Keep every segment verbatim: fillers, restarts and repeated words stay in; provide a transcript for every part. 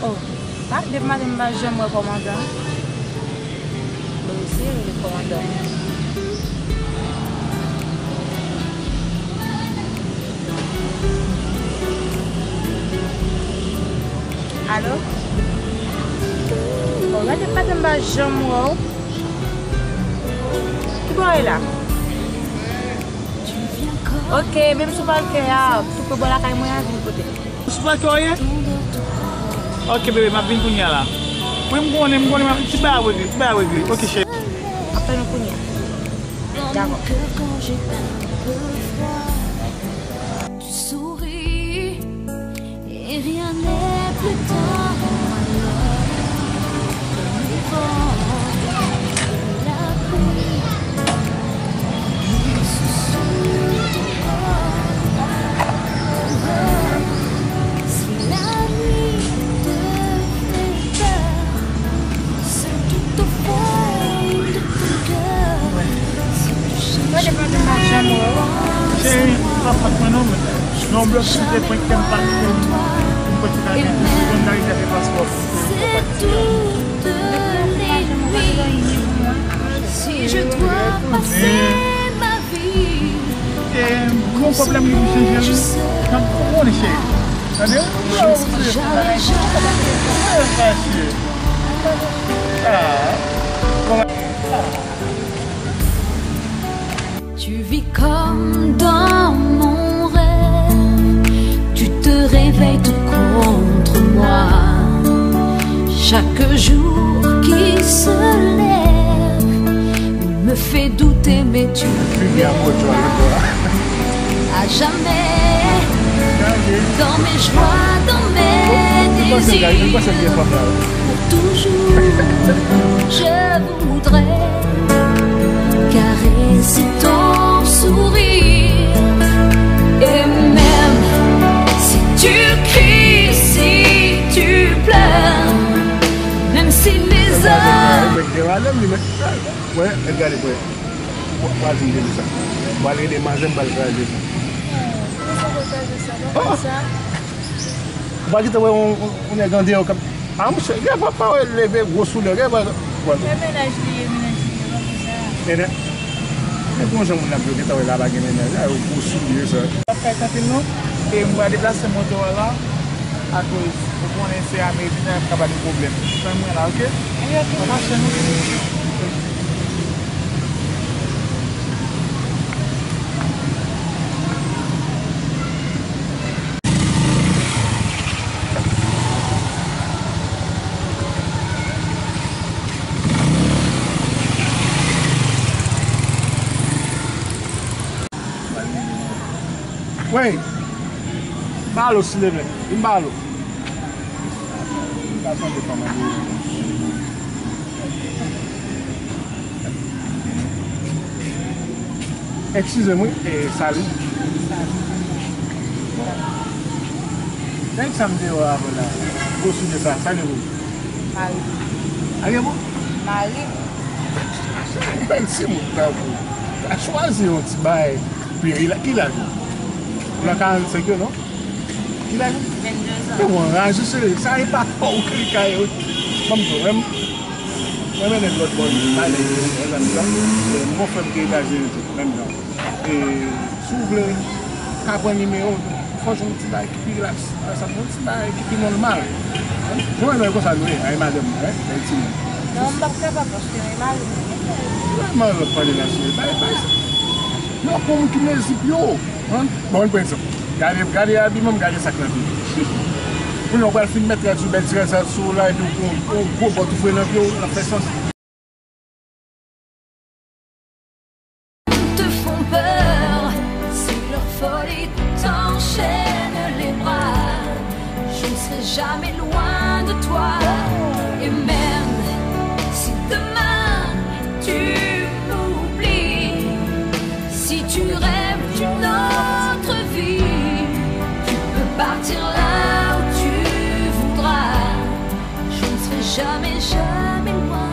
Oh, ah, depi maten m pa janm wè kòmandan. Mwen esi rele kòmandan. Alo? Oh, gade maten m pa janm wè w. Ki bò w ye la? Ok, menm sou palkè a, tou pre bò lakay mwen an, vin kote m. Ou sou palkè w ye? Ok, bebe, m ap vin kounye a la. Wi, m konnen, m konnen, m ap, ti bagay ap regle, ti bagay ap regle. Ok, cheri. Ap fè nou kounye a. Dakò. Tu souris et rien n'est plus tendre. Le vent, la pluie, mon souci, ton corps. Si la nuit te fait peur, c'est tout au fond de ton cœur. Mwen depi maten m pa janm wè w. Cheri, pa fòt mwen non, men. Non, blòf sou te prank kè m pa fè m. M kwè se ta gen pou m ta rete fè paspò pou m pati a. Depi maten m pa janm wè w, pa gen anyen pou mwen. Si je dois passer ma vie. E, gon pwoblèm li pou chanje, wi. N ap konprann, cheri. Tande? Wi, wi, wi. Ah, bon. Tu vis comme dans mon rêve, tu te réveilles tout contre moi. Chaque jour qui se lève me fait douter, mais tu es à jamais dans mes joies, dans mes désirs. Pour toujours, je voudrais caresser ton sourire. Et même si tu cries, si tu pleures, même si mes heures... Wè, gade, wè. Pral vin rele sa. Pral rele manzè, m pral kraze sa. Ou pa gentan wè yon, yon, yon nèg andeyò k ap, a, monchè, gen fwa pa wè leve gwo soulè, gen fwa, bon. Se mennaj li ye, mennaj li ye, pa konsa. Mennaj? Men gon jan moun ap jwe, gentan wè la pa gen mennaj, a, yo gwo soulye sa. P ap fè kanpe non, e m pral deplase moto a la, akoz ou konnen se Ameriken y ap ka ba nou pwoblèm. Tann mwen la, oke? Ann mache non. Wey! Balo, silvouplè. Vin balo. M pa tande fanm an. Eskize m, wi. E, salut. Nèg sa m te wè avan la. Gwo soulye sa. Salut, bro. Mari. Ake bon? Mari. Bèl timoun tankou. Pa chwazi yon ti bagay pi rila-, ki laj ou? Ou nan karannsenk yo, non? Ki laj ou? Vennde zan. Ou anraje, se sa e pa pa ou ki ka yo. Ban m di w, mwen, mwen mennen lòt bò, li pa nèg yo, mwen zanmi sa. E, m gon frè m ki Etazini tou, menm jan. E, si w vle, ka pran nimewo, fò jwenn ti bagay ki pi rilaks. Sa, yon ti bagay ki pi nòmal. Jan w wè konsa nou ye, ay madanm, en, ay timoun. Non, m p ap kapab paske e mari m. Vrèman, lòt pale la, cheri. Bay, bay sa. Yo, pou moun ki mezi pye w. Bon, ann pran egzanp. Gade, gade abiman m, gade sa k nan pye m. Kounye a, w pral fin mèt rad sou bèl ti rad sa sou w la, epi w pran yon gwo bòt ou foure nan pye w, l ap fè sans. Te font peur, si leur folie t'enchaîne les bras, je ne serai jamais loin de toi. Et même si demain tu m'oublies, si tu rêves d'une autre vie, tu peux partir là où tu voudras. Je ne serai jamais, jamais loin.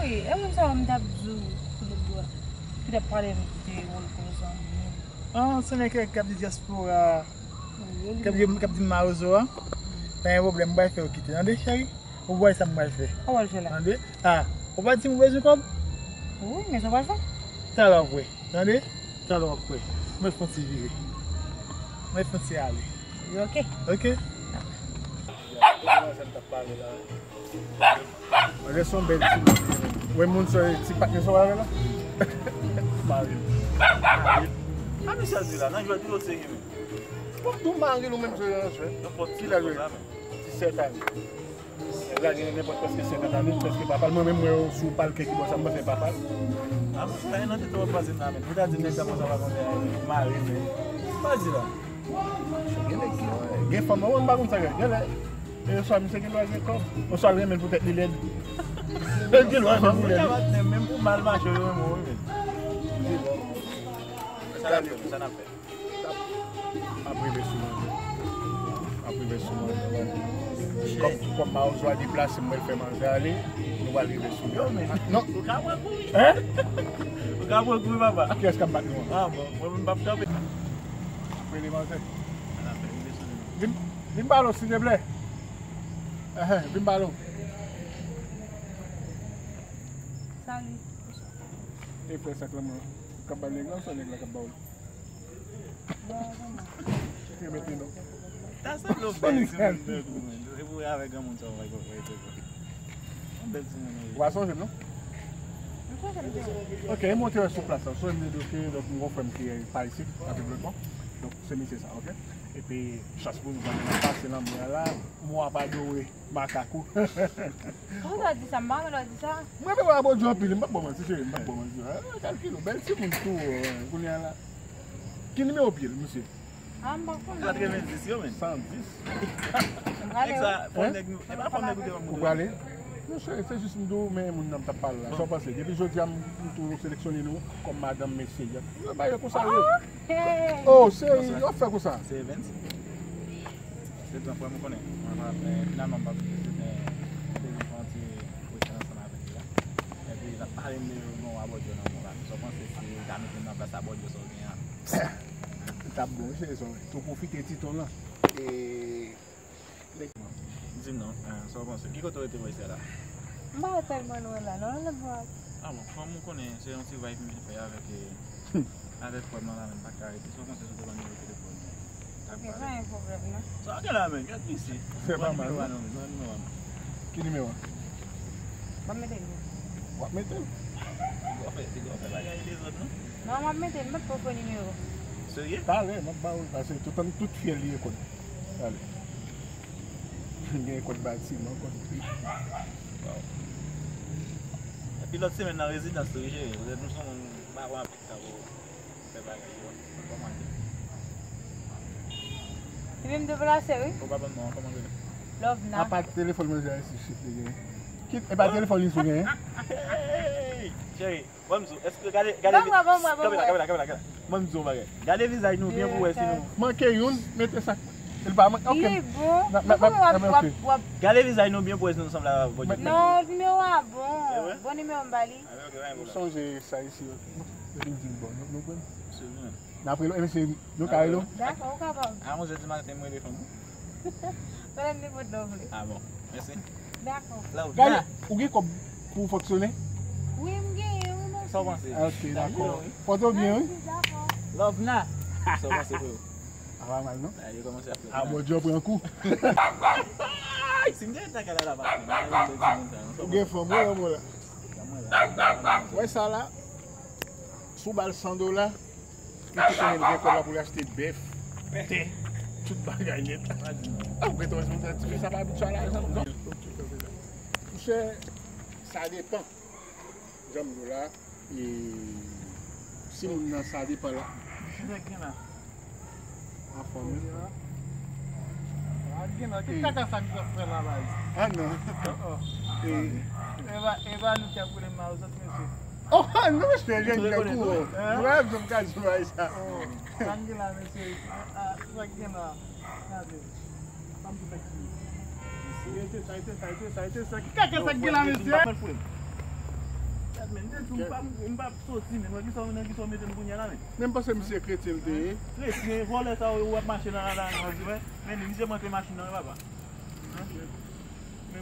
Wi, e moun sa yo m t ap di w, kote bwa, ki t ap pale m de wòl kou zanmi. Ah, se nèg k ap di dyaspora, k ap di, k ap di mawozo a. Pa gen pwoblèm, m pral fè yo kite. Tande, cheri? Ou wè sa m pral fè. Sa w pral fè la? Tande? Ah, ou pa di m ou bezwen kòb? Wi, men sa w pral fè? Talè w ap wè. Tande? Talè w ap wè. Mwen fè yon ti vire. Mwen fè yon ti ale. Wi, ok. Ok? Manzè m t ap pale la. Manzè se yon bèl timoun. Wè moun sa, ti patnè sa w avè la? Mari m. A, mesye a di la, nan jwèt li sot serye menm. Bon, tou mari l ou menm se nan jwèt. Nan pòt ti lè jwèt. Disèt ane. Nèg la gen nenpòt prèske senkant ane, prèske papa l. Mwen menm, mwen, sou palkè ki bò sa, m panse papa l. A, mwen, sa gen nan tèt ou ap pase nan men. Ou ta di nèg sa konsa pa konn mari, men. Pa di la. Gen nèg ki, gen fanm, mwen, m pa konn sa gen. Gen lè, e swa misye gen dwa gen kòb, oswa l renmen l poutèt li lèd. Li gen dwa renmen l pou lèd. Menm pou mal mache, yo renmen w, men. Sa n ap fè, sa n ap fè. Ap rive sou mwen. Ap rive sou mwen. Kòm, kòm mawozo a deplase, m pral fè manzè ale, nou pral rive sou mwen. Yo, men. Non. Ou ka pran kou, wi. Hein? Ou ka pran kou, wi, papa. Kiyès k ap bat nou an? Ah, bon. Mwen menm, m p ap kanpe. Ap rele manzè. Vin, vin pale w, silteplè. Ehe, vin pale w. Salut. E frè sa k lanmò k ap ba nèg la, sa nèg la k ap ba w. Bon, bon. Mete non. Ta sanble yon bèl timoun, bèl timoun. E pou avèk granmoun sa w pa konprann. Yon bèl timoun, wi. Ou pa sonje m, non? M sonje m te. Ok, e monte wè sou plas la. Sonje m te di w ke, donk, m gon frè m ki pa isit, Lapiblik, bon. Donk, se misye sa, ok? Epi, chans pou nou, pandan n ap pase lanmè a la, mwa pa dwe makak ou. Poukisa w di sa? M pa renmen lè w di sa. Mwen renmen w Abòdjè anpil, m p ap ba w manti, cheri, m p ap ba w manti. Ah, kalkile w, bèl timoun tou, eh, kounye a la. Ki nimewo pye l, misye? Ah, m pa konnen. Katrevendis yo, men. San dis. M prale, wi. Nèg sa, fò nèg nou, e pa fò nèg ou te ban m. Ou prale? Non, cheri, se jis m di w, men moun nan m t ap pale la. Sa w panse? Depi jodi a, m, m tou seleksyone nou kòm madanm mesye. Yo ba yo konsa, wi. Oh, ok. Oh, cheri, w ap fè konsa. Se Evens. Se gran frè m, ou konnen. Mwen pa, men finalman, m pa vin vizit, men m te vin fè yon ti weekend ansanm avèk li la. Epi, l ap pale m de yon Abòdjè nan mwen la. Sa w panse si w ta mete m nan plas Abòdjè sa w genyen an? Li t ap bon, wi, cheri, sa w tou pwofite ti ton lan. E, di m non, eh, sa w panse? Ki kote w rete bò isi a la? M pa tèlman lwen la, non, lè m pa. Ah bon, fanm ou konnen, se yon ti vibe m vin fè avèk, eh, avèk frè m nan la, men m pa t ka rete. Sa w panse si w te ban m nimewo telefòn ou? Ok, pa gen pwoblèm, non. Sa w gen la, men, gad isi. Se pa mal, non? Ban m nimewo a, non, ban m nimewo a. Ki nimewo a? M ap mete l. W ap mete l? Piga w fè, piga w fè bagay dezòd, non? Non, m ap mete l, m p ap pran nimewo. Serye? Talè, m ap ba w l, paske tout, tout fyèl li ye kòd. Talè. Gen kòd batiman, kòd pi. Epi lòt semèn nan rezidans tou, wi, cheri. Petèt nou se yon moun m pa pran anpil tan pou fè bagay yo. Kòman l ye? Li menm deplase, wi. Ou pa ban m non, kòman l rele? Lovna. Apa telefòn mwen jwenn si chif li genyen. Ki, e pa telefòn li sou genyen? Hey, cheri. Ban m di w, èske, gade, gade, kanpe la, kanpe la, kanpe la, kanpe la. Ban m di w yon bagay. Gade vizaj nou byen pou wè si nou. Manke youn, mete sa. Li pa manke, ok. Li bon. Kòman w ap, w ap, w ap. Gade vizaj nou byen pou wè si nou sanble avèk Bòdjè. Non, nimewo a bon. Bon nimewo m ba li. Ou sonje sa isi yo. Epi l di l bon. Nou, nou pran. N ap rele w, e mesye, nou ka rele w? Dakò, ou kapab. A onz è di maten, mwen rele fanm ou. Rele m nenpòt lè w vle. Ah bon. Mèsi. Dakò. Gade, ou gen kòb pou fonksyone? Wi, m genyen, wi, mèsi. Sa w panse? Ok, dakò. Pòte w byen, wi. Mèsi, dakò. Lovna. Sa w panse, freo? A pa mal, non? A, yo kòmanse ap fè. A, Bòdjè pran kou. Si m te ret lakay la, la pa fini. Ou gen fanm, wi, lanmò la. Wè sa la? Si w ba l san dola, li tou konnen l gen kòb la pou l achte bèf, tè, tout bagay nèt. A, ou gen responsabilite, sa pa abitye a lajan, non? Monchè, sa depan. Jan m di w la, e, si moun nan sa depan la. Anfòm, wi. Ak gen nan, ki kaka sa misye ap fè la, baz? Ah, non. Oh, oh. E pa, e pa nou ki ap koule mayo, zòt mesye. Oh, ah, non, mesye, jèn nèg ou. Hein? Mwen, jèm ka di bagay sa. Oh, sa k gen la, mesye. Ah, ah, sa k gen la. Gade. Sa m di sa ki. Mesye, se sa, se sa, se sa, se sa. Ki kaka sa k gen la, mesye? Gad, men, m te di w, m pa, m pa soti, men, nan kisa, nan kisa w mete m kounye a la, men? Men m panse misye kretyen l te ye. Kretyen, vòlè sa yo, w ap mache nan, nan, nan, nan, men, men, misye monte machin nan, wi, papa.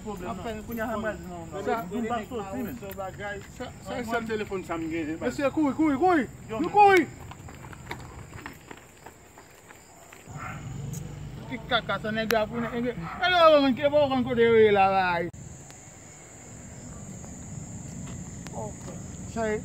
Pwoblèm nan. Kounye a sa m pral di manman m. Sa, nou pa soti, men. Sa, sa e sèl telefòn sa m genyen. Mesye, kouri, kouri, kouri! Nou kouri! Ki kaka sa, nèg la pou nèg. Nèg la pa konn, pa konn kote yo ye la, bay. Cheri.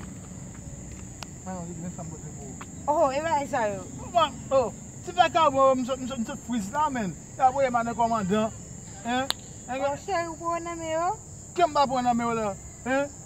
Mwen, mwen, mwen, sa m pote pou ou. Oh, e bagay sa yo. Mwen, oh, ti bagay sa, mwen, m sot, m sot, m sot friz la, men. Y ap voye m a nan kòmandan. Hein? Oh, cheri, ou pran nan men yo? Ke m pa pran nan men w la? Hein?